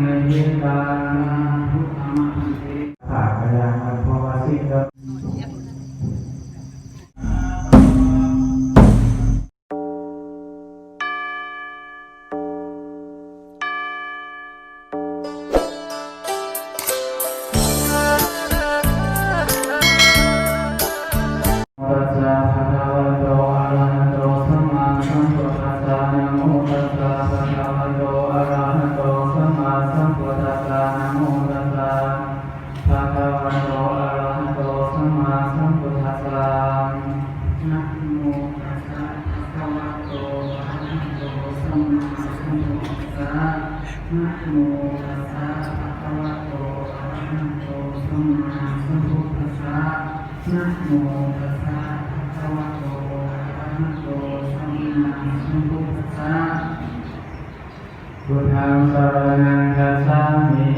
ນິທິຕານັງ ທຸກຂະມະພັນເຕ ຂ້າພະເຈົ້າ ອັນພວກວ່າສິດເດີ ตัสสะ ภะຄະວະໂຕ ອະລະຫະໂຕ ສຳມາສຳພຸດທັດສະ ນະໂມຕັດສະ ພະຄະວະໂຕ ອະລະຫະໂຕ ສຳມາສຳພຸດທັດສະ ນະໂມຕັດສະ ພະຄະວະໂຕ ອະລະຫະໂຕ ສຳມາສຳພຸດທັດສະ ນະໂມຕັດສະ ພະຄະວະໂຕ ອະລະຫະໂຕ ສຳມາສຳພຸດທັດສະ ນະໂມຕັດສະ ພະຄະວະໂຕ ອະລະຫະໂຕ ສຳມາສຳພຸດທັດສະ ນະໂມຕັດສະ ພະຄະວະໂຕ ອະລະຫະໂຕ ສຳມາສຳພຸດທັດສະ ພຸດທັງສະລະນັງຄັດສາມິ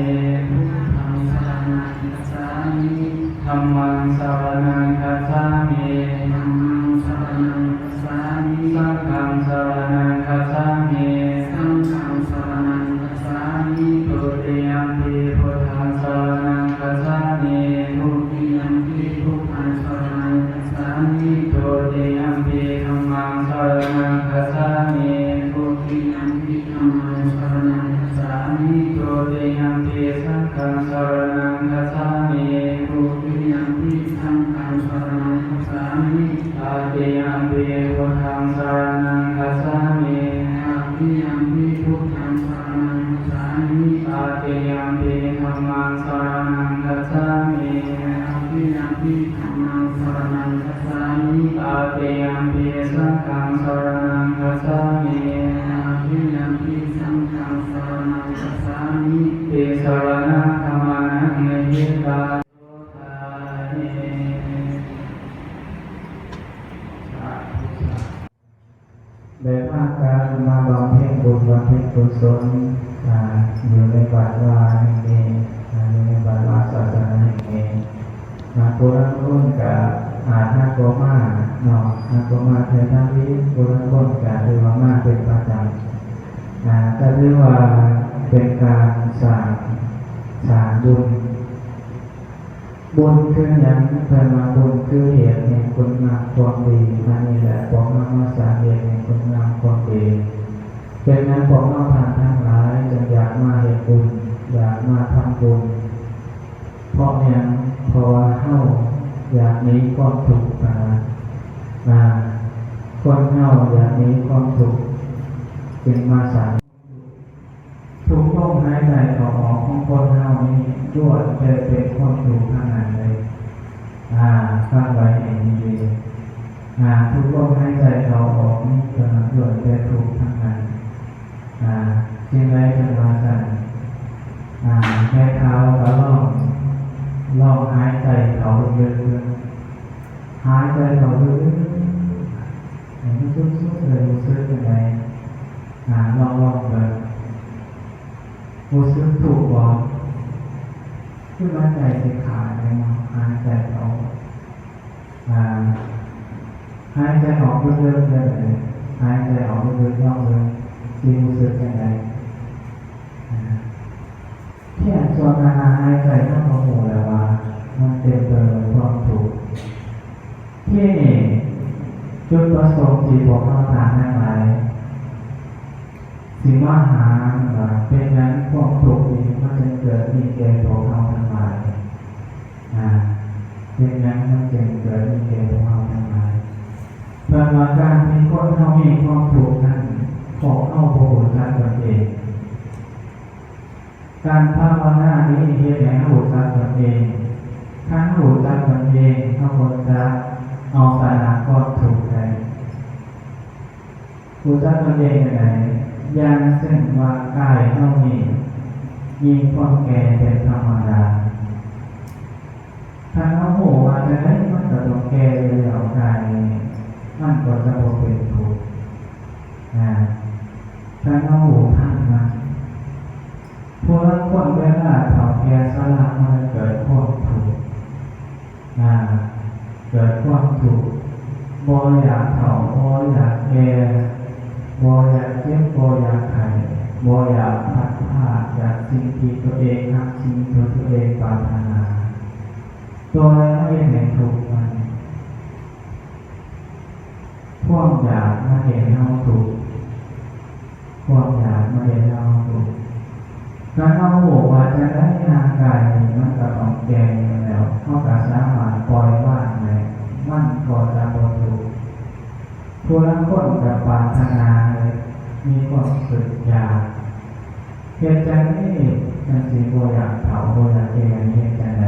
ພຸດທັງສະລະນັງຄັດສາມິ ທຳມັງສະລະນັງຄັດສາມິ ທຳມັງສະລະນັງຄັດສາມິ ສັງຄັງສະລະນັງຄັດສາມິ ສັງຄັງສະລະນັງຄັດສາມິ ທຸຕິຍຳປິ ພຸດທັງສະລະນັງຄັດສາມິ ທຸຕິຍຳປິ ພຸດທັງສະລະນັງຄັດສາມິ ທຸຕິຍຳປິ ທຳມັງສະລະນັງຄັດສາມິ ທຸຕິຍຳປິ ທຳມັງສະລະນັງຄັດສາມິ ທຸຕິຍຳປິ ສັງຄັງສະລະນັງຄັດສາມິ ທຸຕິຍຳປິ ສັງຄັງສະລະນັງຄັດສາມິ ຕະຕິຍຳປິ ພຸດທັງສະລະນັງຄັດສາມິ ຕະຕິຍຳປິ ພຸດທັງສະລະນັງຄັດສາມິ ຕະຕິຍຳປິ ທຳມັງສະລະນັງຄັດສາມິ ຕະຕິຍຳປິ ທຳມັງສະລະນັງຄັດສາມິ ຕະຕິຍຳປິ ສັງຄັງສະລະນັງຄັດສາມິ ຕະຕິຍຳປິ ສັງຄັງສະລະນັງຄັດສາມິ ຕິສະລະນະກັມມະນັງ ນິທິຕາ ໄດ້ພາກັນມາບຳເພັນບຸນບຳເພັນກຸສົນ ອາ ຢູ່ໃນວັດວາແຫ່ງນີ້ ອາ ຢູ່ໃນວັດວາສາສະໜາແຫ່ງນີ້ ອາ ຜູ້ລາງຄົນກະອາດຫາກໍມາເນາະ ຫາກໍມາເທື່ອທຳອິດ ຜູ້ລາງຄົນກະຖືວ່າມາເປັນປະຈຳ ອາ ກະຖືວ່າເປັນການສ້າງ ສ້າງບຸນ. ບຸນຄືຫຍັງ? ເພິ່ນວ່າບຸນຄືເຫດແຫ່ງຄຸນງາມຄວາມດີ. ອັນນີ້ແຫຼະ ພວກເຮົາມາສ້າງເຫດແຫ່ງຄຸນງາມຄວາມດີ. ເປັນຫຍັງພວກເຮົາທ່ານທັງຫຼາຍຈຶ່ງຢາກມາເຮັດບຸນ, ຢາກມາທຳບຸນ? ເພາະຫຍັງ? ເພາະວ່າເຮົາຢາກໜີຄວາມທຸກ. ອາ ຄົນເຮົາຢາກໜີຄວາມທຸກ ຈຶ່ງມາສ້າງ ທຸກລົມຫາຍໃຈເຂົ້າອອກຂອງຄົນເຮົານີ້ ລ້ວນແຕ່ເປັນຄວາມທຸກທັງນັ້ນເລີຍ. ອາ ຟັງໄວ້ໃຫ້ດີໆ. ອາ ທຸກລົມຫາຍໃຈເຂົ້າອອກນີ້ ກໍລ້ວນແຕ່ທຸກທັງນັ້ນ. ອາ ຈັ່ງໃດຈັ່ງວ່າຊັ້ນ? ອາ ແມ່ຂາວກໍລອງ ລອງຫາຍໃຈເຂົ້າເລິກໆ ເບິ່ງ. ຫາຍໃຈເຂົ້າເລິກໆ ໃຫ້ມັນສຸດໆເລີຍ ຮູ້ສຶກຈັ່ງໃດ? ອາ ລອງ ລອງເບິ່ງ. ຮູ້ສຶກທຸກບໍ່? ຄືວ່າໃຈຊິຂາດແລ້ວເນາະ ຫາຍໃຈເຂົ້າ. ອາ ຫາຍໃຈອອກເລິກໆ ເລີຍ ຫາຍໃຈອອກເລິກໆ ລອງເບິ່ງ ຊິຮູ້ສຶກຈັ່ງໃດ? ອາ ພຽງຊ່ວງຂະນະຫາຍໃຈ ເຮົາກໍຮູ້ແລ້ວວ່າມັນເຕັມໄປດ້ວຍຄວາມທຸກ. ທີ່ນີ້ຈຸດປະສົງທີ່ພວກເຮົາທ່ານທັງຫຼາຍຊິມາຫາວ່າ ເປັນຫຍັງຄວາມທຸກນີ້ມັນຈຶ່ງເກີດມີແກ່ພວກເຮົາທັງຫຼາຍ? ອາ ເປັນຫຍັງມັນຈຶ່ງເກີດມີແກ່ພວກເຮົາທັງຫຼາຍ? ເພິ່ນວ່າການທີ່ຄົນເຮົາມີຄວາມທຸກນັ້ນ ເພາະເຮົາບໍ່ຮູ້ຈັກຕົນເອງ. ການພາວະນານີ້ເຮັດໃຫ້ເຮົາຮູ້ຈັກຕົນເອງ. ຄັນເຮົາຮູ້ຈັກຕົນເອງ, ເຮົາກໍຈະເອົາຊະນະຄວາມທຸກໄດ້. ຮູ້ຈັກຕົນເອງຈັ່ງໃດ? ຢ່າງເຊັ່ນວ່າ ກາຍເຮົານີ້ມີຄວາມແກ່ເປັນທຳມະດາ. ຄັນເຮົາຮູ້ວ່າຈັ່ງໃດມັນກໍຕ້ອງແກ່ຢູ່ແລ້ວ ກາຍນີ້ ມັນກໍຈະບໍ່ເປັນທຸກ. ອາ ຖ້າເຮົາຮູ້ທັນມັນ. ຜູ້ລາງຄົນເວລາເຖົ້າແກ່ຊະລາມາແລ້ວເກີດຄວາມທຸກ ອາ ເກີດຄວາມທຸກ ບໍ່ຢາກເຖົ້າ ບໍ່ຢາກແກ່ ບໍ່ຢາກເຈັບ ບໍ່ຢາກໄຂ້. ບໍ່ຢາກພັດພາກຈາກສິ່ງທີ່ຕົວເອງຮັກ, ສິ່ງທີ່ຕົວເອງປາດຖະໜາ. ຕົວໃດມາເຮັດໃຫ້ທຸກ? ຄວາມຢາກມາເຮັດໃຫ້ເຮົາທຸກ. ຄວາມຢາກມາເຮັດໃຫ້ເຮົາທຸກ. ຄັນເຮົາຮູ້ວ່າຈັ່ງໃດ ຮ່າງກາຍນີ້ມັນກໍຕ້ອງແກ່ຢູ່ແລ້ວ, ເຮົາກໍສາມາດປ່ອຍວາງໄດ້, ມັນກໍຈະບໍ່ທຸກ. ຜູ້ລາງຄົນກໍປາດຖະໜາ ມີຄວາມຄິດຢາກ ເຮັດຈັ່ງໃດຈັ່ງຊິບໍ່ຢາກເຖົ້າ ບໍ່ຢາກແກ່ ເຮັດຈັ່ງໃດ?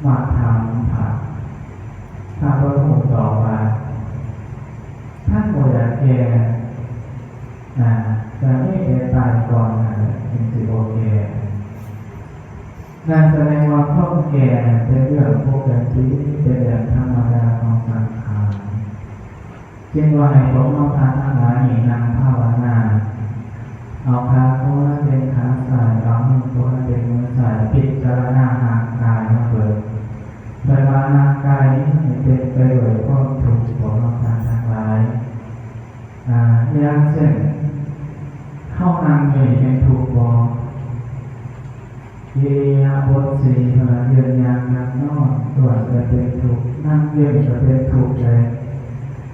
ມາຖາມພະ, ພະກໍຮູ້ຕອບວ່າ ທ່ານບໍ່ຢາກແກ່ ນະ, ກໍມີແຕ່ຕາຍກ່ອນນັ້ນແຫຼະ ຈຶ່ງຊິບໍ່ແກ່. ນັ້ນສະແດງວ່າຄວາມແກ່ນັ້ນເປັນເລື່ອງປົກກະຕິ, ເປັນເລື່ອງທຳມະດາຂອງສັງຂານ. ຈຶ່ງວ່າໃຫ້ພວກເຮົາທ່ານທັງຫຼາຍນີ້ນັ່ງພາວະນາ, ເອົາຂາຂວາເປັນຂາຊ້າຍ, ເອົາມືຂວາເປັນມືຊ້າຍ, ພິຈາລະນາຮ່າງກາຍມາເບິ່ງ. ເພິ່ນວ່າຮ່າງກາຍນີ້ເຕັມໄປດ້ວຍຄວາມທຸກ, ພວກເຮົາທ່ານທັງຫຼາຍ. ອາ, ຢ່າງເຊັ່ນ, ເຮົານັ່ງຢູ່ນີ້ແມ່ນທຸກບໍ່? ອິລິຍາບົດສີ່ ເພິ່ນວ່າ ຢືນ ຍ່າງ ນັ່ງ ນອນ ລ້ວນແຕ່ເປັນທຸກ, ນັ່ງຢູ່ນີ້ກໍເປັນທຸກເດ້.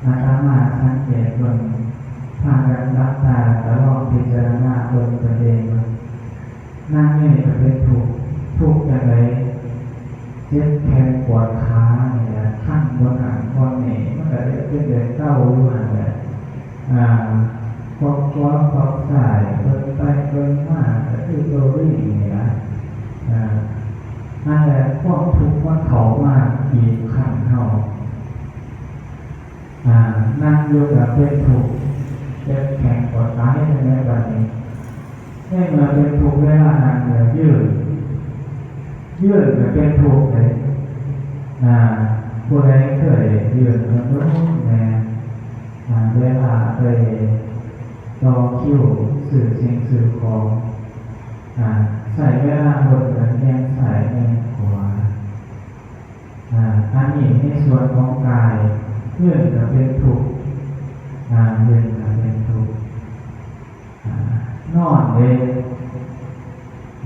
ອາດຕະມາສັງເກດເບິ່ງ, ພາກັນຫຼັບຕາ ແລ້ວກໍລອງພິຈາລະນາເບິ່ງຕົນເອງວ່າ ນັ່ງຢູ່ນີ້ກໍເປັນທຸກ. ທຸກຈັ່ງໃດ? ເຈັບແຂ້ງປວດຂານີ້ແຫຼະ, ຄັນບ່ອນນັ້ນບ່ອນນີ້, ມັນກໍເປັນແບບເກົ່າຢູ່ຫັ້ນແຫຼະ. ອາ, ຄວັກຂວາຄວັກຊ້າຍ, ເບິ່ງໄປເບິ່ງມາ, ກໍຄືໂຕລິງນີ້ລະ. ອາ, ນັ້ນແຫຼະ, ຄວາມທຸກມັນເຂົ້າມາບີບຄັ້ນເຮົາ. ອາ, ນັ່ງຢູ່ກໍເປັນທຸກ, ເຈັບແຂ້ງປວດຂາ, ເຮັດຈັ່ງໃດບັດນີ້? ໃນເມື່ອເປັນທຸກເວລານັ້ນແລ້ວ ຢືນ, ຢືນກໍເປັນທຸກເດ້. ອາ, ຜູ້ໃດເຄີຍຢືນເບິ່ງແດ່? ອາ, ເວລາໄປຕໍ່ຄິວຊື້ສິ່ງຊື້ຂອງ, ອາ, ໃຊ້ເວລາດົນກັນຮຽງຊ້າຍແຮງຂວາ. ອາ, ອັນນີ້ໃນສ່ວນຂອງກາຍ, ເຮືອນກໍເປັນທຸກ, ອາ, ເຮືອນກໍເປັນທຸກ. ອາ, ນອນເດ້.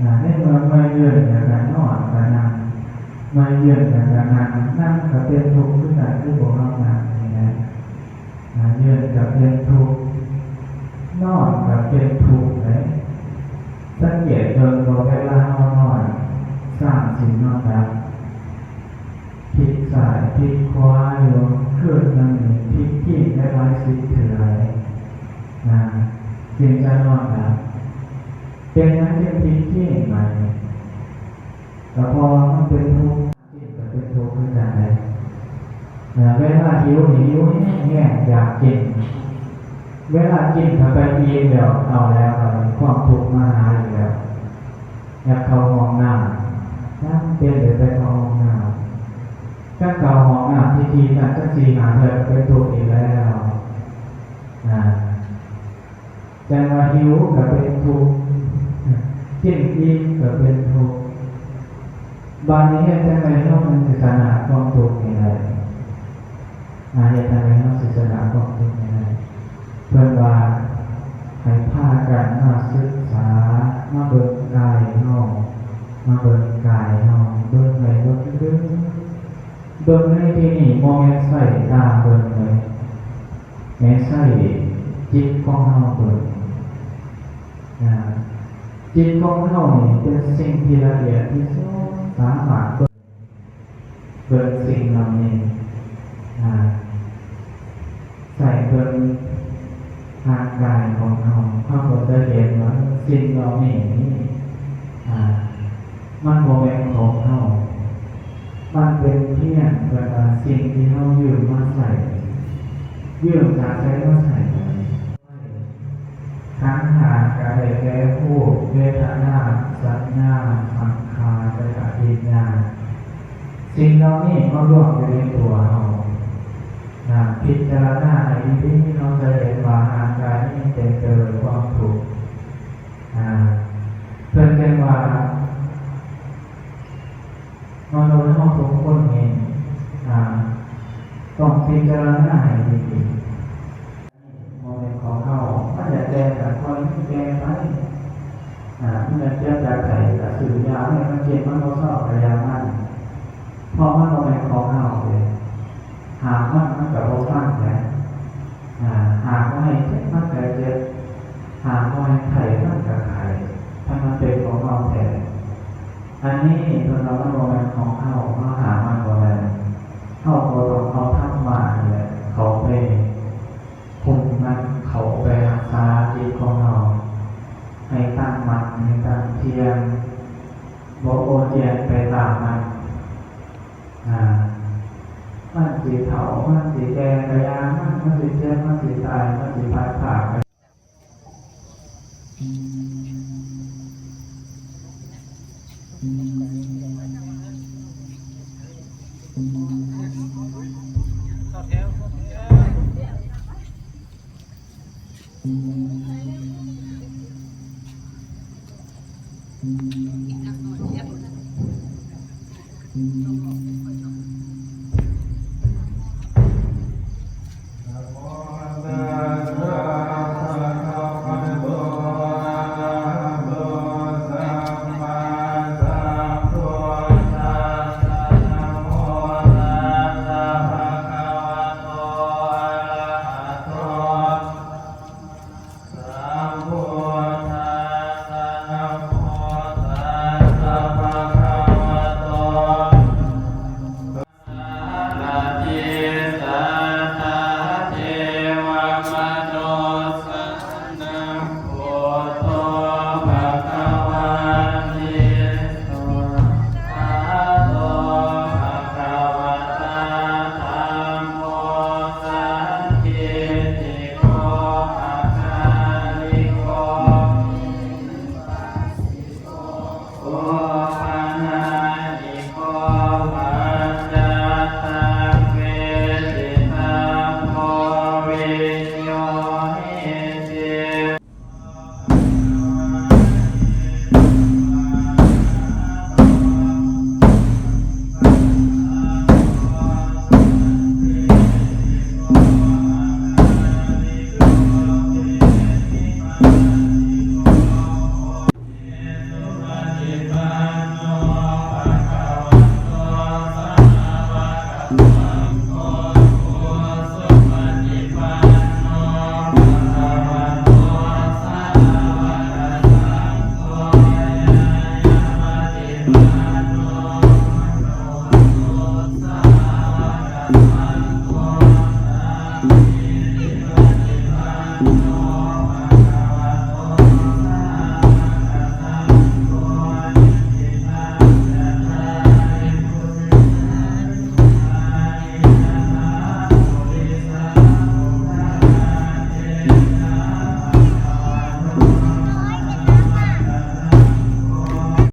ອາ, ໃນເມື່ອເມື່ອຍເຮືອນແລ້ວກໍນອນ, ກໍນັ່ງ, ເມື່ອຍເຮືອນແລ້ວກໍນັ່ງ, ນັ່ງກໍເປັນທຸກຄືກັນ, ຄືພວກເຮົານັ່ງນີ້ແຫຼະ. ອາ, ເຮືອນກໍເປັນທຸກ, ນອນກໍເປັນທຸກເດ້. ສັງເກດເບິ່ງວ່າເວລາເຮົານອນ, ຊານຊິນອນຫຼັບ. ພິກຊ້າຍພິກຂວາຢູ່, ຄືນໜຶ່ງນີ້ພິກຄີງໄດ້ຫຼາຍສິບເທື່ອເດ້ ນະ, ຈຶ່ງຈະນອນຫຼັບ. ເປັນຫຍັງຈຶ່ງພິກຄີງບາດນີ້? ກໍເພາະວ່າມັນເປັນທຸກ, ກິນກໍເປັນທຸກຄືກັນເດ້. ນະ, ເວລາຫິວນີ້ຫິວແຮງໆ ຢາກກິນ, ເວລາກິນເຂົ້າໄປອີ່ມແລ້ວ, ເອົາແລ້ວ, ບາດນີ້ຄວາມທຸກມາຫາອີກແລ້ວ. ຢາກເຂົ້າຫ້ອງນ້ຳ, ຈຳເປັນໄດ້ໄປເຂົ້າຫ້ອງນ້ຳ. ຄັນເຂົ້າຫ້ອງນ້ຳຖີ່ໆ ນັ້ນຈັກສີ່ຫ້າເທື່ອກໍເປັນທຸກອີກແລ້ວ. ອາ, ຈັ່ງວ່າຫິວກໍເປັນທຸກ, ກິນອີ່ມກໍເປັນທຸກ. ບາດນີ້ເຮັດຈັ່ງໃດເຮົາຈຶ່ງຊິຊະນະຄວາມທຸກນີ້ໄດ້? ອາ, ເຮັດຈັ່ງໃດເຮົາຊິຊະນະຄວາມທຸກນີ້ໄດ້? ເພິ່ນວ່າໃຫ້ພາກັນມາສຶກສາ, ມາເບິ່ງກາຍເຮົາ, ມາເບິ່ງກາຍເຮົາ, ເບິ່ງໃຫ້ເບິ່ງເດີ. ເບິ່ງໃນທີ່ນີ້ບໍ່ແມ່ນໃຊ້ຕາເບິ່ງເດ້, ແມ່ນໃຊ້ຈິດຂອງເຮົາເບິ່ງ. ອາ, ຈິດຂອງເຮົານີ້ເປັນສິ່ງທີ່ລະອຽດທີ່ສຸດ, ສາມາດເບິ່ງ ເບິ່ງສິ່ງເຫຼົ່ານີ້, ອາ, ໃສ່ເບິ່ງຮ່າງກາຍຂອງເຮົາ, ເຮົາກໍຈະເຫັນວ່າສິ່ງເຫຼົ່ານີ້ນີ້, ອາ, ມັນບໍ່ແມ່ນຂອງເຮົາ, ມັນເປັນພຽງແບບວ່າສິ່ງທີ່ເຮົາຢືມມາໃຊ້. ຢືມຈາກໃສມາໃຊ້? ຂັນຫ້າກໍໄດ້ແກ່ຮູບ, ເວທະນາ, ສັນຍາ, ສັງຂານ ແລະ ກະວິນຍານ. ສິ່ງເຫຼົ່ານີ້ມາລວມຢູ່ໃນຕົວເຮົາ. ນະ, ພິຈາລະນາໃຫ້ດີໆ, ເຮົາຈະເຫັນວ່າຮ່າງກາຍນີ້ເຕັມໄປດ້ວຍຄວາມທຸກ. ອາ, ເພິ່ນຈຶ່ງວ່າ ມະນຸດເຮົາທຸກຄົນນີ້, ອາ, ຕ້ອງພິຈາລະນາໃຫ້ດີໆ. ບໍ່ແມ່ນຂອງເຮົາ, ມັນຢາກແຕ່ງກັນ, ຄົນແຕ່ງ ເຈັບຢາກໄຂ້ກໍຊື້ຢາໃຫ້ມັນກິນ, ມັນບໍ່ຊອບກໍຢ່າມັນ, ເພາະມັນບໍ່ແມ່ນຂອງເຮົາເດ້. ຫ້າມມັນ ມັນກໍບໍ່ຟັງແຫຼະ. ອາ ຫ້າມບໍ່ໃຫ້ເຈັບ ມັນກໍເຈັບ, ຫ້າມບໍ່ໃຫ້ໄຂ້ ມັນກໍໄຂ້, ຖ້າມັນເປັນຂອງເຮົາແທ້. ອັນນີ້ເພິ່ນວ່າມັນບໍ່ແມ່ນຂອງເຮົາ, ເຮົາຫ້າມມັນບໍ່ໄດ້. ເຮົາກໍຕ້ອງເອົາທຳມະນີ້ແຫຼະເຂົ້າໄປຄຸມມັນ, ເຂົ້າໄປຮັກສາຈິດຂອງເຮົາ ໃຫ້ຕັ້ງໝັ້ນ, ໃຫ້ຕັ້ງທ່ຽງ, ບໍ່ໂອນອຽນໄປຕາມມັນ. ອາ ມັນຊິເຖົ້າ, ມັນຊິແກ່ກໍຢ່າມັນ, ມັນຊິເຈັບ, ມັນຊິຕາຍ, ມັນຊິພັດພາກ. ອີກຈັກໜ້ອຍແລ້ວ.